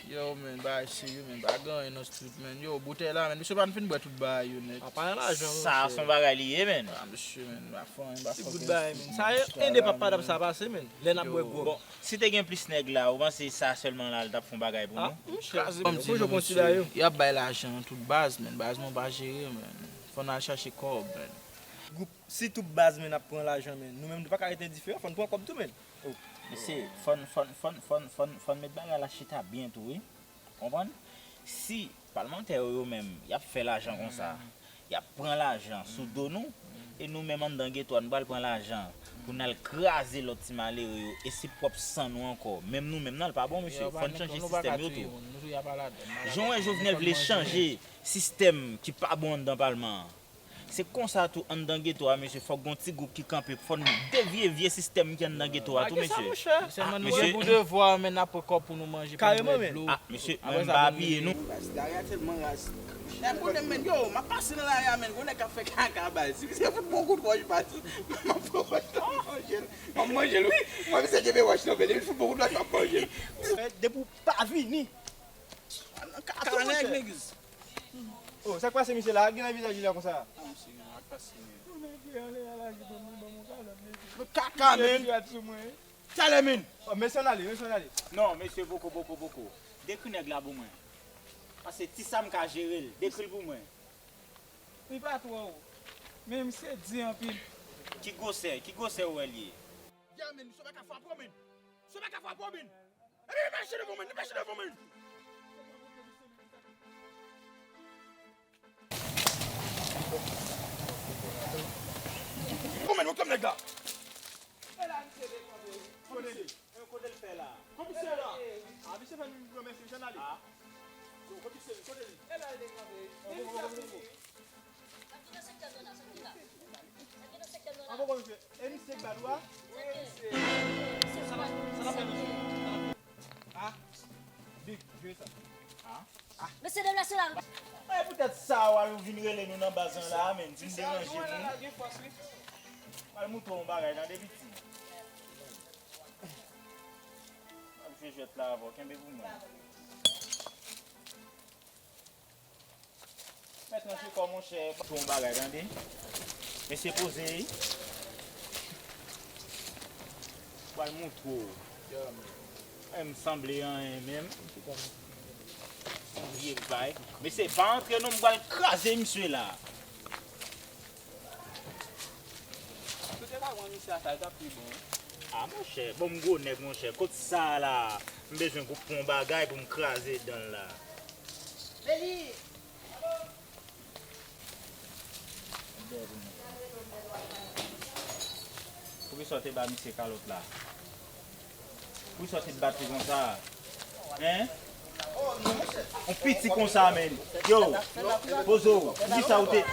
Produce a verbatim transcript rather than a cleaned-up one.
Yo, men, bagay serye, men, pa gen anyen nan street, men. Yo, boutèy la, men, misye pa fin bwè tout bagay yo nèt. A, pa nan lajan, sa se yon bagay li ye, men. A, mesye, men, pa fè anyen, pa fè anyen. Ti bout bagay, men. Sa e de pap padap sa pase, men. Lè n ap bwè gwòg. Bon, si te gen plis nèg la, ou panse sa sèlman la, l t ap fè yon bagay pou nou? A, m kraze, men, pou yo konn ti bagay yo. Y ap bay lajan tout baz, men. Baz mwen pa jere, men. Fò n al chache kòb, men. Gwoup, si tout baz, men, ap pran lajan, men, nou menm, nou pa ka rete endiferan, fò n pran kòb tou, men. Oh. Mesye, fò n, fò n, fò n, fò n, fò n, fò n met bagay la chita byen tou, wi. Konprann? Si palmantè yo, yo menm, y ap fè lajan konsa, y ap pran lajan sou do nou, e nou menm anndan geto a, nou pral pran lajan pou n al kraze lòt ti malere yo, e se pwòp san nou ankò. Menm nou menm nan, l pa bon, mesye. Fò n chanje sistèm yo tou. Jan w wè Jovenel vle chanje sistèm ki pa bon anndan palman an. Se konsa tou anndan geto a, mesye, fòk gon ti gwoup ki kanpe, fò n devye vye sistèm ki anndan geto a tou, mesye. Sèlman nou gen pou devwa, men n ap pran kòb pou nou manje, pou nou bwè dlo. A, mesye, mwen m pa apiye nou. Baz, lari a tèlman raz. Lè m konnen, men, yo, m ap pase nan lari a, men, gon nèg k ap fè kaka, baz. Si se fout bon kout wòch, baz, m ap pran wòch la, m ap manje l. M ap manje l, wi. Mwen, misye kenbe wòch nan men, depi l fout bon kout wòch, m ap manje l. Depi w pa vini. Kaka nèg, nèg. Oh, sa k pase misye la? Gen nan vizaj li la konsa? Ah, misye gen ak pase, men. Kaka, men. Talè, men. Oh, mesye, ann ale, mesye, ann ale. Non, mesye, poko, poko, poko. Dekri nèg la pou mwen. Paske ti sa m ka jere l. Dekri l pou mwen. Li pa twò wo. Men misye di anpil. Ki gwosè, ki gwosè ou wè l ye? Ya, men, misye pa ka frape w, men. Misye pa ka frape w, men. Epi li mache devan mwen, li mache devan mwen. Kòman nou kòm nèg la? E la misye dekontre. Kote li? E kote l fè la? Komisè la. A, misye fè nou granmèsi, misye n ale. A. Kote misye, kote li? E la l dekontre. E misye ap vini. An bon, bon, misye. E misye k bat ou a? Wi, misye. Sa la, sa la fè nou. A, Big, jwe sa. A. Mesye, dam la, se la. E poutèt sa, w al vin rele nou nan baz lan la, men, vin deranje nou. W al moutre w yon bagay, tande, piti. W al jwe jwèt la avè w, kenbe pou mwen. Mèt ranche kò, monchè. Pou yon bagay, tande. Mesye poze. Pral moutre w. Ay, m sanble anyen menm. Vye bay. Mesye, pa antre non, m pral kraze misye la. Si w te ka pran misye a, sa l t ap pi bon, wi. A, monchè, bon, m gwo nèg, monchè. Kot sa la? M bezwen pou yon bagay pou m kraze dan l la. Poukisa w te ba misye kalòt la? Poukisa w te bat li konsa? Hein? Yon piti konsa, men. Yo, poze w. Poukisa w te